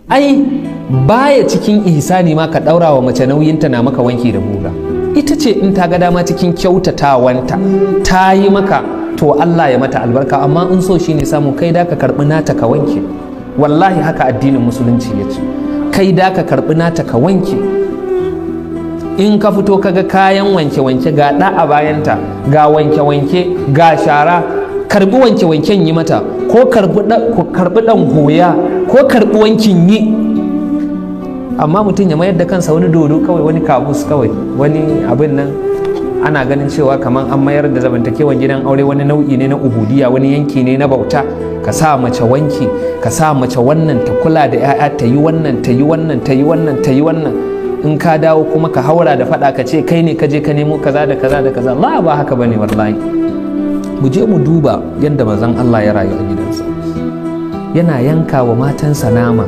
Ai baya cikin ihsani ma ka daura wa mace nauyinta na maka wanki da guga. Ita ce in ta ga dama cikin kyautatawanta ta yi maka, to Allah ya mata albarka. Amma in so shine samu, kai da ka karbi nata ka wanke. Wallahi haka addinin musulunci ya ce, kai da ka karbi nata ka wanke. In ka fito kaga kayan wanke-wanke ga ɗa a bayanta, ga wanke-wanke, ga shara, karbi wanke-wanken yi mata, ko karbi ɗan goya, ko karbi wankin yi. Amma mutum ya mayar da kansa wani dodo kawai, wani kabus kawai, wani abin nan. Ana ganin cewa kamar an mayar da zamantakewan gidan aure wani nau'i ne na ubudiya, wani yanki ne na bauta. Ka sa mace wanki, ka sa mace wannan ta kula da 'ya'ya, ta yi wannan, ta yi wannan, ta yi wannan, ta yi wannan. In ka dawo kuma ka haura da faɗa, ka ce kai ne ka je ka nemo kaza da kaza da kaza. La, ba haka bane wallahi. Mu je mu duba yadda manzon Allah ya rayu a gidansa. Yana yanka wa matansa nama.